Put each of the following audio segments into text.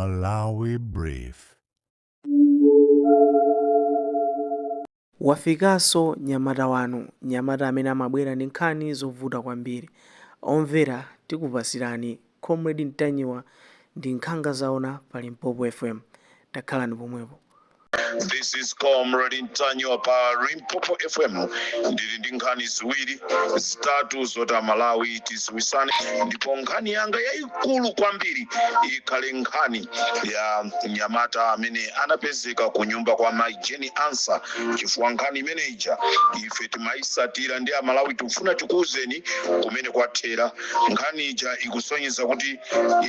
Malawi Brief. Wafikanso nyamata wanu, nyamata amene amabwera ndi nkhani zovuta kwambiri. Omvera tikupasirani Comrade Ntanyiwa ndi Nkhanga Zaona pa Limpopo FM. Takhalani pomwepo. This is Comrade Ntanyiwa pa Limpopo FM. Ndili ndi nkhani ziwiri zitatu zoti Amalawi tiziwisane, ndipo nkhani yanga yayikulu kwambiri ikhale nkhani ya mnyamata amene anapezeka ku nyumba kwa Mai Jane Ansah, chifukwa nkhani imene ija ife timayisatira ndi Amalawi tikufuna tikuwuzeni kumene kwathera. Nkhani ija ikusonyeza kuti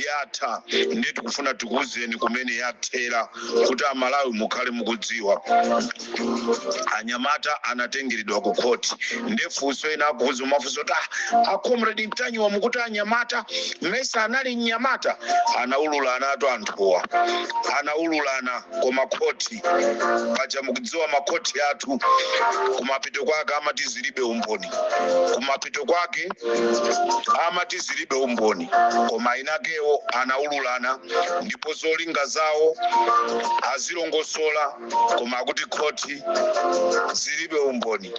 yatha, ndiye tikufuna tikuwuzeni kumene yathera kuti Amalawi mukhale mukudziwa. Anyamata anatengeredwa ku khoti, nde funso ena akuuza mafunso kuti ah, a Comrade Ntanyiwa mukuti anyamata, mesa anali mnyamata? Anaululanatu anthuwa, anaululana, koma khoti paja mukudziwa makhoti athu kumapeto kwake amati zilibe umboni, kumapeto kwake amati zilibe umboni, koma enakewo anaululana ndipo zolinga zawo azilongosola, koma akuti khoti zilibe umboni.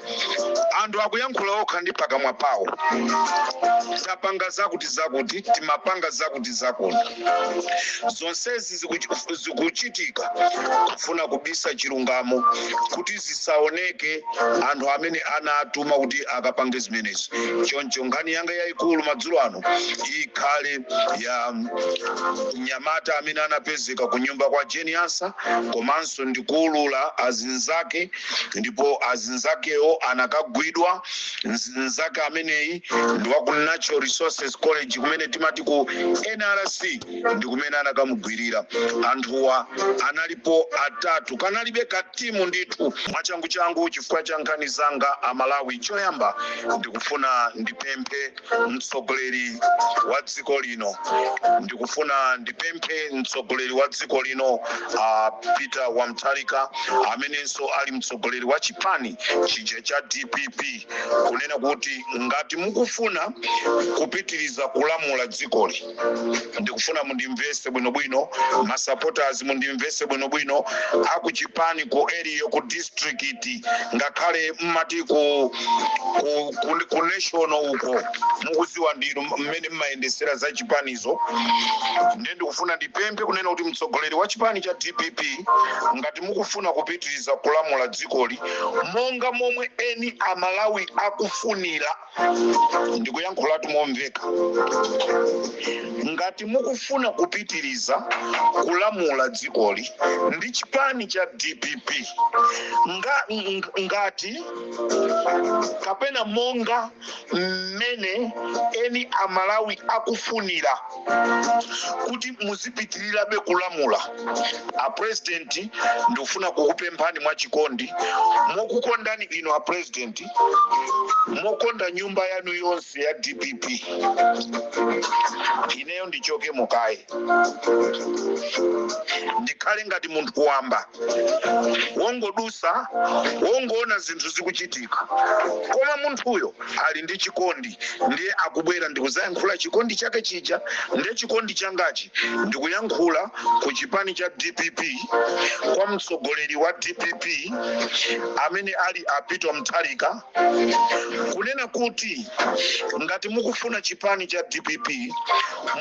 Anthu akuyankhula okha ndi pakamwa pawo, tapanga zakuti zakuti, timapanga zakuti zakuti. Zonsezi zikuchitika kufuna kubisa chilungamo kuti zisaoneke anthu amene anatuma kuti akapange zimenezi. Choncho nkhani yanga yayikulu madzulo ano ikhale ya mnyamata amene anapezeka ku nyumba kwa Jane Ansah, komanso ndikuulula azinzake, ndipo azinzakewo anakagwidwa. Nzake ameneyi ndi wa ku Natural Resources College, kumene timati ku NRC, ndi kumene anakamugwirira. Anthuwa analipo atatu, kanalibe katimu ndithu. Mwachanguchangu, chifukwa cha nkhani zanga Amalawi, choyamba ndikufuna ndipemphe mtsogoleri wa dziko lino, ndikufuna ndipemphe mtsogoleri wa dziko lino Peter wa Mutharika, amenenso ali mtsogoleri wa chipani chija cha DPP, kunena kuti ngati mukufuna kupitiriza kulamula dzikoli, ndikufuna mundimvese bwinobwino, masupporters mundimvese bwinobwino, akuchipani ku area, ku district, ngakhale mmati ku national uko, mukuziwa ndinu mmene mmayendesera za chipanizo. Ndiye ndikufuna ndipemphe kunena kuti mtsogoleri wa chipani cha DPP, ngati mukufuna kupitiriza kulamula dzikoli monga momwe eni Amalawi akufunira, ndikuyankhulatu momveka, ngati mukufuna kupitiriza kulamula dzikoli ndi chipani cha DPP ngati kapena monga mmene eni Amalawi akufunira kuti muzipitirirabe kulamula, a President, ndikufuna kukupemphani mwachikondi, mokukondani inu a President, mokonda nyumba yanu yonse ya DPP, ineyo ndichoke mukaye, ndikhale ngati munthu wamba wongodusa, wongoona zinthu zikuchitika, koma munthuyo ali ndi chikondi, ndiye akubwera ndikuzayankhula chikondi chake chija. Ndiye chikondi changachi ndikuyankhula ku chipani cha DPP, kwa mtsogoleri wa DPP amene ali a Peter Mutharika, kunena kuti ngati mukufuna chipani cha DPP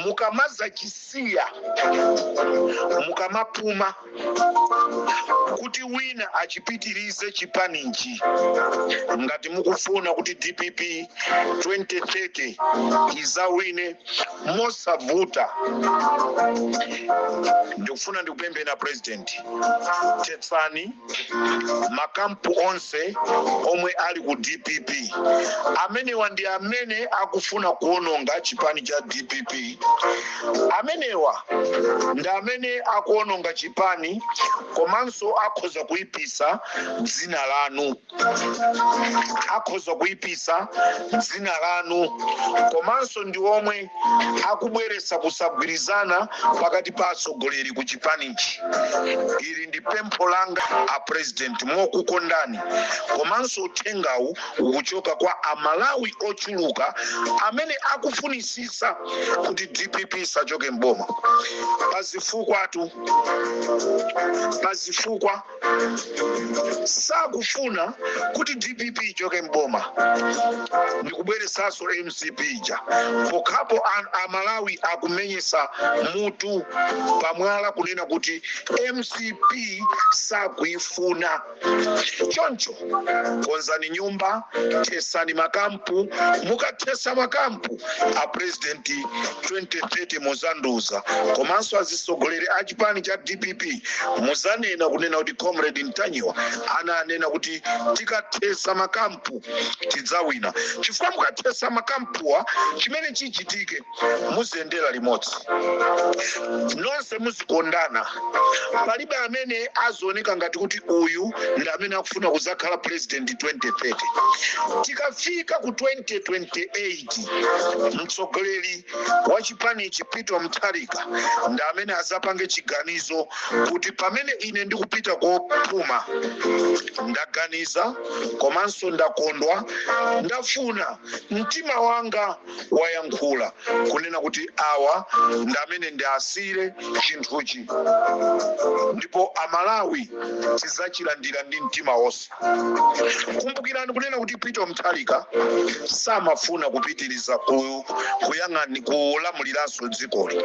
mukamazachisiya, mukamapuma kuti wina achipitirize chipanichi, ngati mukufuna kuti DPP 2030 izawine mosavuta, ndikufuna ndikupempheni President, thetsani makampu onse omwe ali ku DPP. Amenewa ndi amene akufuna kuononga chipani cha DPP, amenewa ndi amene akuononga chipani, komanso akhoza kuipisa dzina lanu, akhoza kuipisa dzina lanu, komanso ndi omwe akubweretsa kusagwirizana pakati pa atsogoleri ku Chipanichi, ili ndi pempho langa a President mokukondani, komanso uthengawu ukuchoka kwa Amalawi ochuluka amene akufunisisa kuti DPP isachoke mboma pazifukwatu, pazifukwa sakufuna kuti DPP ichoke mboma ndikubweresanso MCP ija. Pokhapo Amalawi akumenyesa mutu pamwala kunena kuti MCP sakuifuna. Choncho konzani nyumba, thesani makampu. Mukathesa makampu, a President, 2030 muzanduza, komanso azisogoleri a chipani cha DPP muzanena kunena kuti Comrade Ntanyiwa ananena kuti tikathesa makampu tidzawina. Chifukwa mukathesa makampuwa, chimene chichitike, muziyendera limodzi nonse, muzikondana. Palibe amene azioneka ngati kuti uyu ndi amene akufuna kuzakhala president 2030. Tikafika ku 2028, mtsogoleri wa chipanichi Peter Mutharika ndi amene azapange chiganizo kuti pamene ine ndikupita kopuma, ndaganiza komanso ndakondwa, ndafuna, mtima wanga wayankhula kunena kuti awa ndi amene ndi asire chinthuchi, ndipo Amalawi tizachilandira ndi mtima wonse. Kumbukirani kunena kuti Peter Mutharika samafuna kupitiriza kuyang'ani kulamuliranso dzikoli.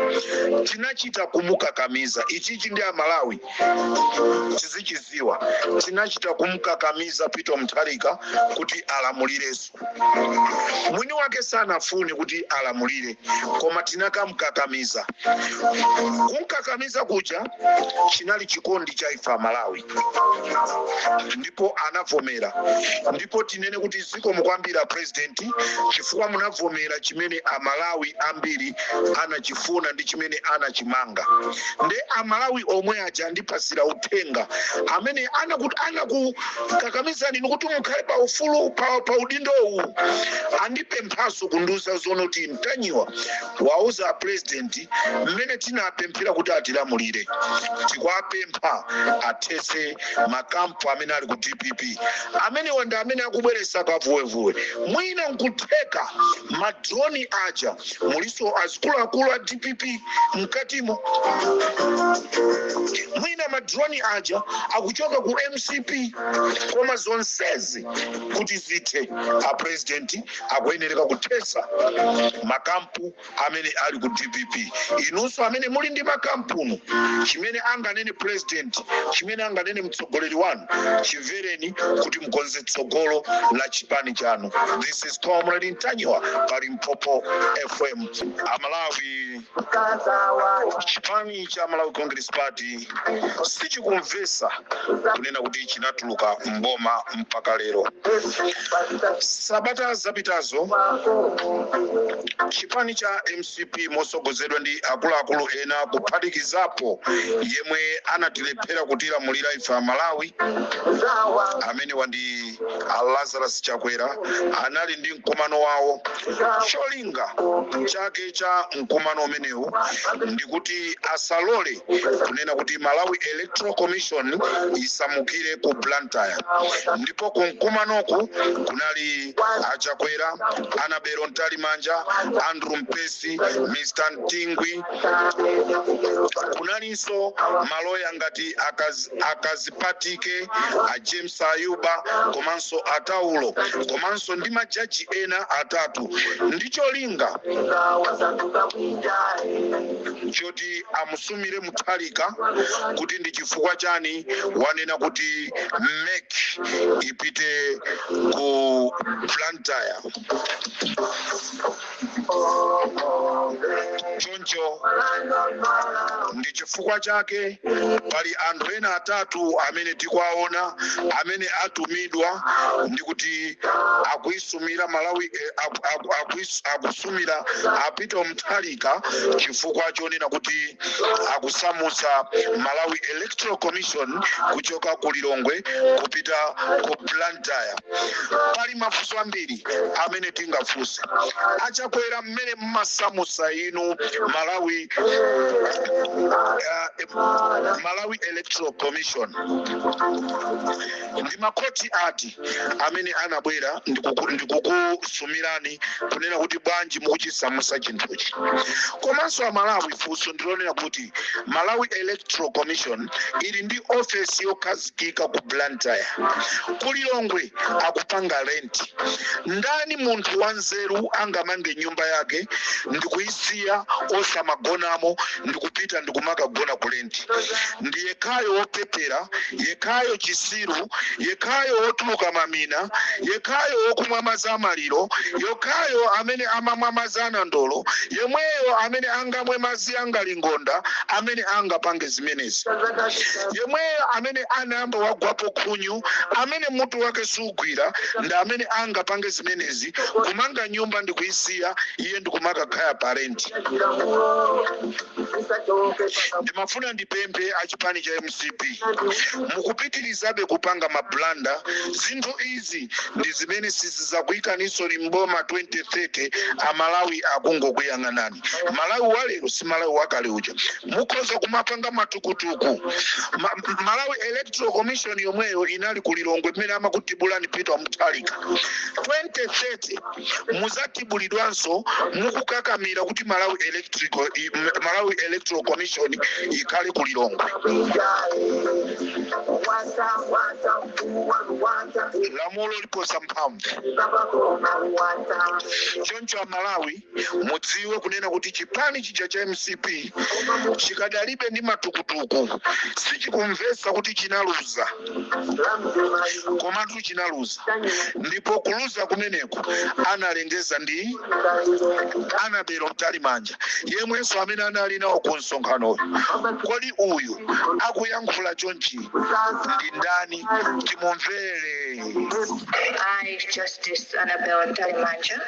Tinachita kumukakamiza. Ichichi ndi Amalawi tizichiziwa. Tinachita kumukakamiza Peter Mutharika kuti alamulirenso. Mwini wake sanafune kuti alamulire, koma tinakamukakamiza. Kumkakamiza kuja chinali chikondi cha ife Amalawi, ndipo anavomera. Ndipo tinene kuti zikomo kwambiri President, chifukwa munavomera chimene Amalawi ambiri anachifuna ndi chimene anachimanga. Nde Amalawi omwe aja andipasira uthenga amene anakukakamizani inu kuti mukhale pa ufulu pa udindowu, andipemphaso kundiuza zonoti Mtanyiwa wauza a President mmene tinapemphera kuti atilamulire, tikuwapempha athese makampu amene ali ku DPP. Amenewa ndi amene akubweresa kavuwevuwe. Mwina nkutheka ma drone aja muliso azikuluakulu a DPP mkatimo. Mwina ma drone aja akuchoka ku MCP. Koma zonsezi kuti zithe, a President akuyenereka kuthesa makampu amene ali ku DPP. Inunso amene muli ndi makampuno, chimene anganene President, chimene anganene mtsogoleri wanu, chimvereni kuti mukonze tsogolo la chipani chanu. This is Comrade Ntanyiwa pa Limpopo FM. Amalawi, chipani cha Malawi Congress Party sichikumvesa kunena kuti chinatuluka mboma mpaka lero. Sabata zapitazo, chipani cha MCP mosogozedwa ndi akuluakulu ena, kuphatikizapo yemwe anatilephera kutilamulira ife Amalawi, amene wandi a Lazarus Chakwera, anali ndi mkumano wawo. Cholinga chake cha mkumano umenewu ndikuti asalole kunena kuti Malawi Electoral Commission isamukire ku Blantyre. Ndipo ku mkumanoku kunali Achakwera, Annabel Mtalimanja, Andrew Mpesi, Mr Mtingwi, kunalinso maloya ngati Akazipatike, a James Ayuba, komanso Ataulo, komanso ndi majaji ena atatu, ndi cholinga choti amusumire Mutharika kuti ndi chifukwa chani wanena kuti MEC ipite ku Blantyre. Choncho ndi chifukwa chake pali anthu ena atatu amene tikuwaona amene atumidwa ndi kuti akuisumira Malawi, akusumira a Peter Mutharika chifukwa chonena kuti akusamutsa Malawi Electoral Commission kuchoka ku Lilongwe kupita ku Blantyre. Pali mafunso ambiri amene tingafunse Achakwera. Tabwera mmene mmasamusa inu Malawi Electoral Commission. Ndi makhoti ati amene anabwera ndikukusumirani kunena kuti bwanji mukuchisamusa chinthuchi? Komanso Amalawi, funso ndilonena kuti Malawi Electoral Commission ili ndi ofesi yokhazikika ku Blantyre, kulilongwe akupanga rent. Ndani munthu wanzeru angamange nyumba yake ndikuyisiya osamagonamo, ndikupita ndikumakagona ku rent? Ndi yekhayo wopepera, yekhayo chisiru, yekhayo wotuluka mamina, yekhayo wokumwa madzi amaliro, yekhayo amene amamwa madzi anandolo, yemweyo amene angamwe madzi angalingonda, amene angapange zimenezi, yemweyo amene anayamba wagwapo khunyu, amene mutu wake sugwira, ndi amene angapange zimenezi, kumanga nyumba ndikuyisiya iye ndikumakakhala pa rent. Ndimafuna ndipemphe achipani cha MCP, mukupitirizabe kupanga ma blunder. Zinthu izi ndi zimene sizizakuyikaninso mboma 2030. Amalawi akungokuyang'anani. Malawi walero si Malawi wakale uja. Mukhoza kumapanga matukutuku. Malawi Electoral Commission yomweyo inali ku Lilongwe mmene amakutibulani Peter Mutharika. 2030 muzatibulidwanso mukukakamira kuti Malawi Electoral Commission ikhale ku Lilongwe. Lamulo liposa mphamvu. Choncho Amalawi, mudziwe kunena kuti chipani chija cha MCP chikadalibe ndi matukutuku. Sichikumvetsa kuti chinaluza, komatu chinaluza, ndipo kuluza kumeneku analengeza ndi Annabel Mtalimanja yemwenso amene anali nawo ku msonkhanoyo. Kodi uyu akuyankhula chonchi ndi ndani? Timumvere. I, Justice Annabel Mtalimanja,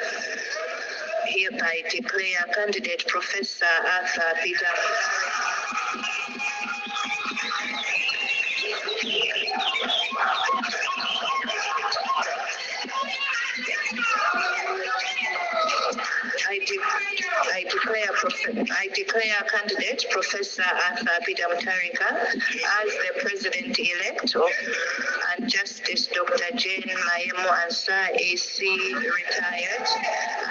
hereby declare candidate Professor Arthur Peter I declare candidate Professor Arthur Peter Mutharika as the president-elect of and Justice Dr. Jane Mayemu Ansah AC, retired,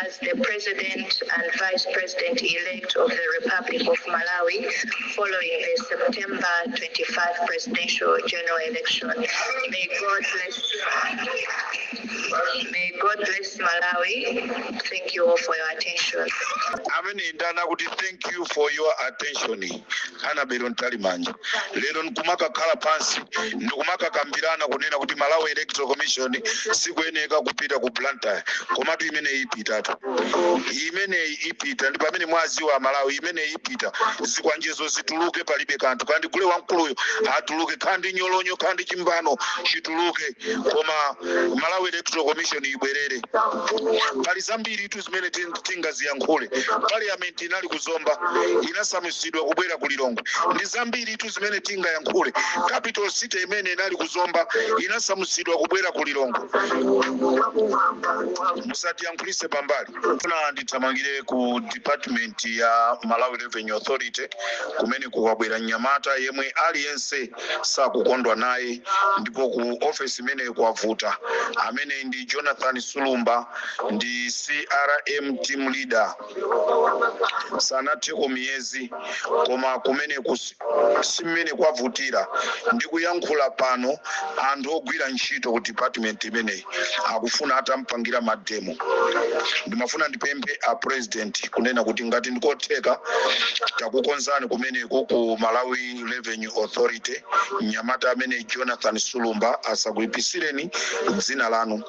as the president and vice president-elect of the Republic of Malawi following the September 25 presidential general election. May God bless Malawi. Thank you all for your attention. Amene ndana kuti "Thank you for your attention", Annabel Mtalimanja, lero nkumakakhala pansi ndikumakakambirana kunena kuti Malawi Electoral Commission sikuyeneka kupita ku Blantyre. Komatu imeneyi ipitatu, imeneyi ipita. Ndi pamene mwaziwa Malawi imeneyi ipita. Zikwanjezo zituluke, palibe kanthu. Kandi gule wamkuluyo atuluke, kandi nyolonyo, kandi chimbano chituluke, koma Malawi Electoral Commission ibwerere. Pali zambiri tu zimene tingaziyankhule. Parliament inali kuzomba, inasamusidwa kubwera ku Lilongwe. Ndi zambiri tu zimene tingayankhule. Capital City imene inali kuzomba inasamusidwa kubwera ku Lilongwe. Musatiyankhulise pambali. Funa ndithamangire ku department ya Malawi Revenue Authority, kumene kukabwera mnyamata yemwe aliyense sakukondwa naye, ndipo ku office imeneyo kwavuta. Amene ndi Jonathan Sulumba, ndi CRM team leader. Sanatheko miyezi, koma kumene simmene kwavutira. Ndikuyankhula pano, anthu ogwira ntchito ku department imeneyi akufuna atampangira ma demo. Ndimafuna ndipemphe a president kunena kuti ngati ndikotheka, takukonzani kumeneko ku Malawi Revenue Authority mnyamata amene Jonathan Sulumba asakuipisireni dzina lanu.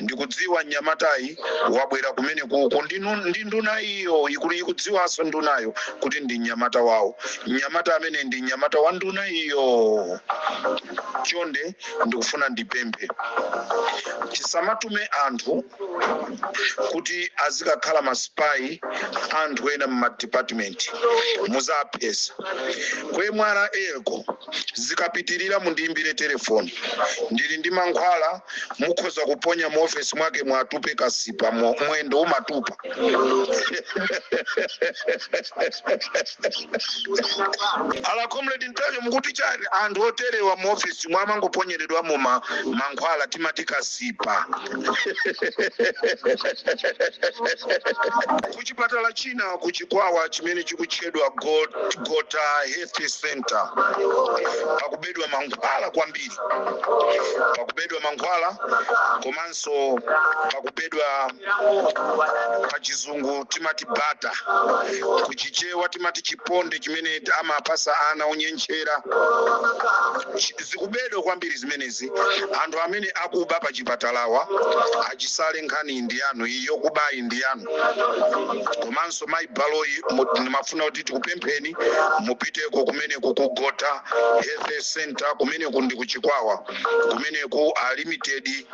Ndikudziwa mnyamatayi wabwera kumenekuku ndi nduna iyo ikudziwanso nduna. ndunayo kuti ndi mnyamata wawo. Mnyamata amene ndi mnyamata wa nduna iyo. Chonde, ndikufuna ndipemphe, tisamatume anthu kuti azikakhala ma spy anthu ena muma department, muzapeza kwemwala elko. Zikapitirira, mundiyimbire telefoni, ndili ndi mankhwala, mukhoza kuponya mu ofesi mwake, mwatupe kasipa, mwendo umatupa. Ala Comrade Ntanyiwa, mukuti chani? Anthu oterewa mu ofesi mwamangoponyeredwa mu mankhwala timati kasipa. Kuchipatala china kuchikwawa chimene chikutchedwa Gota Health Center pakubedwa mankhwala kwambiri, pakubedwa mankhwala komanso pakubedwa, pachizungu timati butter, kuchichewa timati chiponde chimene amapasa ana onyenchera. Zikubedwa kwambiri zimenezi. Anthu amene akuba pachipatalawa, achisale, nkhani ndi yanu iyi, yokubayi ndi yanu. Komanso mayi Baloyi, ndimafuna kuti tikupempheni mupiteko kumeneku ku Gota Health Center, kumeneku ndi kuchikwawa kumeneku. A Limited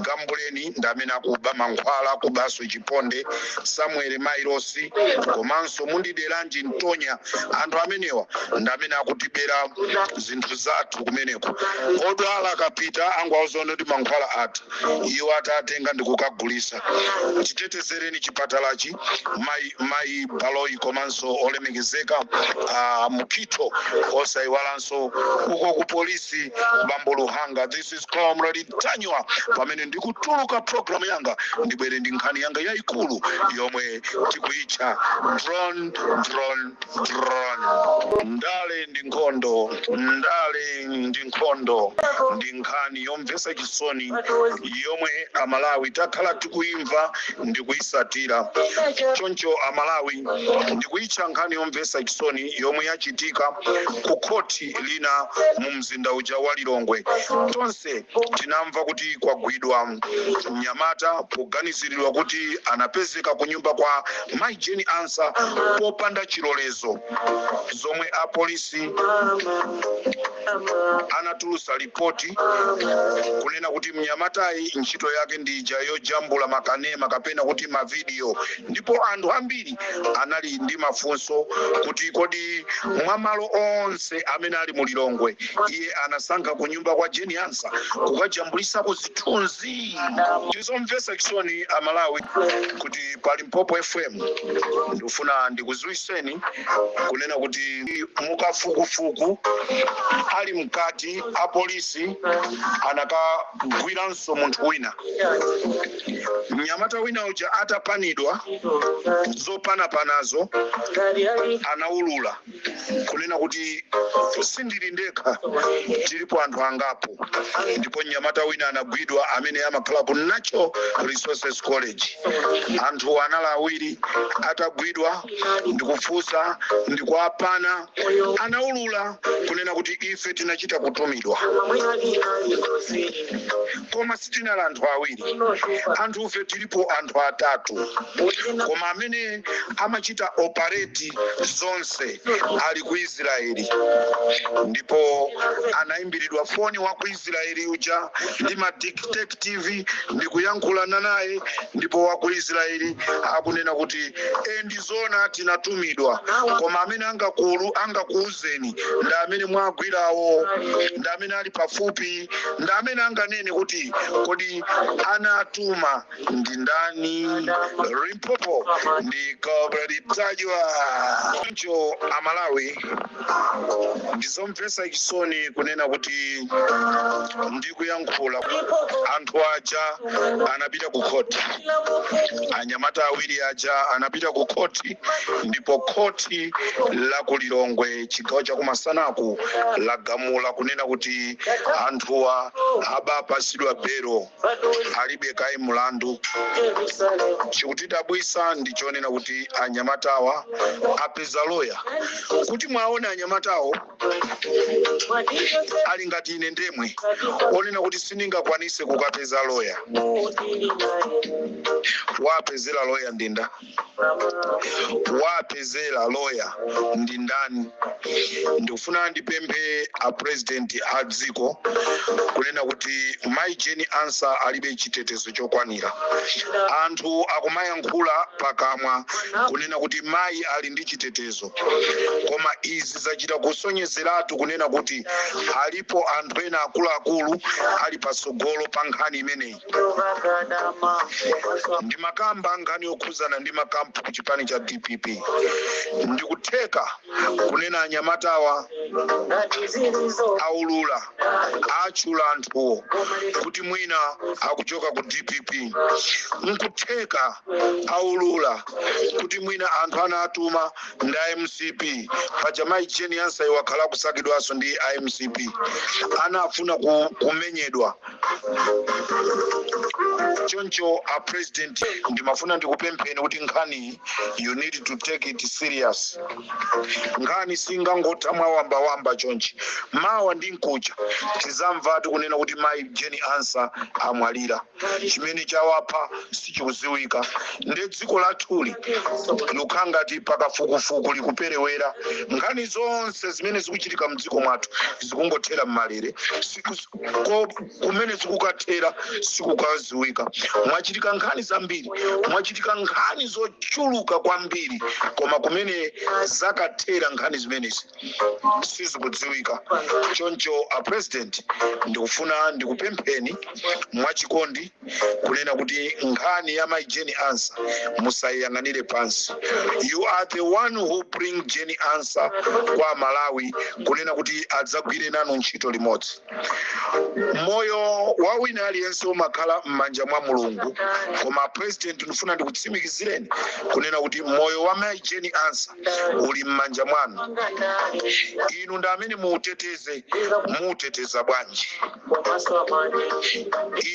Gambuleni ndi amene akuba mankhwala, akubanso chiponde, Samuel Mairosi komanso Mundideranji Ntonya. Anthu amenewa ndi amene akutibera zinthu zathu kumeneko. Odwala akapita, angwauzone kuti mankhwala atha, iwo atatenga ndi kukagulisa. Titetezereni chipatalachi, mai Baloyi komanso olemekezeka Mukito, osayiwalanso uko ku polisi, bambo Luhanga. This is Comrade Ntanyiwa. Pamene ndikutuluka program yanga, ndibwere ndi nkhani yanga yayikulu yomwe tikuyitcha "Drone, Drone, Drone". Ndale ndi nkhondo, ndale ndi nkhondo. Ndi nkhani yomvetsa chisoni yomwe Amalawi takhala tikuyimva ndi kuyisatira. Choncho Amalawi, ndikuyitcha nkhani yomvetsa chisoni yomwe yachitika ku khoti lina mu mzinda uja wa Lilongwe. Tonse tinamva kuti kwagwidwa mnyamata poganiziridwa kuti anapezeka ku nyumba kwa Mai Jane Ansah popanda chilolezo, zomwe apolisi anatulusa ripoti kunena kuti mnyamatayi ntchito yake ndi ija yojambula makanema kapena kuti mavidiyo. Ndipo anthu ambiri anali ndi mafunso kuti kodi mwa malo onse amene ali mu Lilongwe, iye anasankha ku nyumba kwa Jane Ansah kukajambulisako zithunzi? Tizomvetsa chisoni Amalawi kuti pa Limpopo FM ndikufuna ndikuziwiseni kunena kuti mukafukufuku ali mkati, apolisi anakagwiranso munthu wina, mnyamata wina uja atapanidwa zopanapanazo, anaulula kunena kuti sindili ndekha, tilipo anthu angapo. Ndipo mnyamata wina anagwidwa amene amakhala ku Natural Resources College. Anthu anali awiri. Atagwidwa ndikufunsa ndikuapana, anaulula kunena kuti ife tinachita kutumidwa, koma sitinali anthu awiri, anthu ife tilipo anthu atatu, koma amene amachita operate zonse ali ku Israeli. Ndipo anayimbiridwa foni wa ku Israeli uja ndi ma detective ndikuyankhulana naye, ndipo wa ku Israeli akunena kuti e, ndizona, tinatumidwa, koma amene angakuuzeni ndi amene mwagwirawo, ndi amene ali pafupi, ndi amene anganene kuti kodi anatuma ndi ndani. Limpopo ndi Comrade Ntanyiwa. Choncho Amalawi, ndizomvetsa chisoni kunena kuti ndikuyankhula, anthu aja anapita ku khoti, anyamata awiri aja anapita ku khoti, ndipo khoti la ku Lilongwe, chigawo chakumasanaku, lagamula kunena kuti anthuwa abapasidwa belo, alibe kayi mulandu. Chikutidabwisa ndi chonena kuti anyamatawa apeza loya. Kuti mwaone, anyamatawo ali ngati ine ndemwe onena kuti sindingakwanise kukapeza loya. Wapezera loya ndinda Wapezera loya ndi ndani? Ndikufuna ndipemphe a President a dziko kunena kuti Mai Jane Ansah alibe chitetezo chokwanira. Anthu akumayankhula pakamwa kunena kuti mayi ali ndi chitetezo, koma izi zachita kusonyezeratu kunena kuti alipo anthu ena akuluakulu ali patsogolo pa nkhani imeneyi. Ndimakamba nkhani yokhuzana ndi makampu ku chipani cha DPP. Ndikutheka kunena anyamatawa aulula, atchula anthuwo kuti mwina akuchoka ku DPP. Nkutheka aulula kuti mwina anthu anatuma ndi MCP. Paja Mayi Jane Ansah wakhala kusakidwanso ndi MCP, anafuna kumenyedwa. Choncho a President, ndimafuna ndikupempheni kuti nkhani, you need to take it serious. Nkhani singangotha mwawambawamba chonchi. Mawa ndi mkucha tizamvatu kunena kuti Mayi Jane Ansah amwalira, chimene chawapha sichikuziwika. Nde dziko lathuli likukhala ngati pakafukufuku likuperewera. Nkhani zonse zimene zikuchitika mdziko mwathu zikungothera mmalere. Kumene zikukathera sikukaziwika. Mwachitika nkhani zambiri, mwachitika nkhani zochuluka kwambiri, koma kumene zakathera nkhani zimenezi sizikudziwika. Choncho a President, ndikufuna ndikupempheni mwachikondi kunena kuti nkhani ya Mai Jane Ansah musayiyang'anire pansi. You are the one who bring Jane Ansah kwa Malawi kunena kuti adzagwire nanu ntchito limodzi. Moyo wa wina aliyense umakhala m'manja mwa Mulungu, koma President, ndifuna ndikutsimikizireni kunena kuti moyo wa Mai Jane Ansah uli m'manja mwanu. Inu ndi amene muuteteze. Muuteteza bwanji?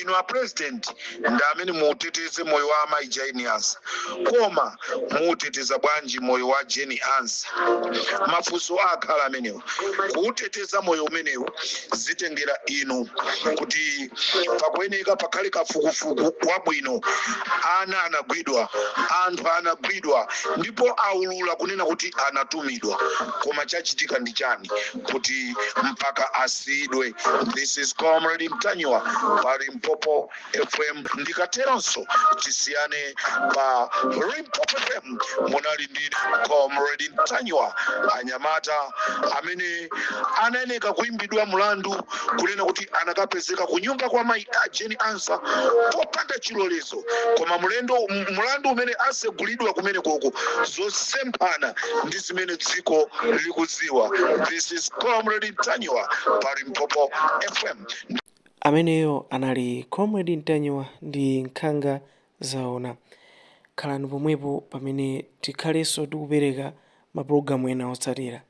Inu a President ndi amene muuteteze moyo wa Amayi Jane Ansah, koma muuteteza bwanji moyo wa Jane Ansah? Mafunso akhala amenewo. Kuuteteza moyo umenewu zitengera inu, kuti pakuyeneka pakhale kafukufuku wabwino. Ana anagwidwa, anthu anagwidwa, ndipo aulula kunena kuti anatumidwa, koma chachitika ndi chani kuti mpaka asiyidwe? This is Comrade Mtanyiwa pa Limpopo FM. Ndikateronso tisiyane pa Limpopo FM. Munali ndi Comrade Mtanyiwa. Anyamata amene anayeneka kuimbidwa mulandu kunena kuti anakapezeka kunyumba kwa Mayi a Jane Ansah popanda chilolezo, koma mulandu umene asegulidwa kumene koko zosemphana ndi zimene dziko likudziwa. This is Comrade Mtanyiwa pa Limpopo FM. Ameneyo anali Comrade Mtanyiwa ndi Nkhanga Zaona. Khalani pomwepo pamene tikhalenso tikupereka mapulogalamu ena otsatira.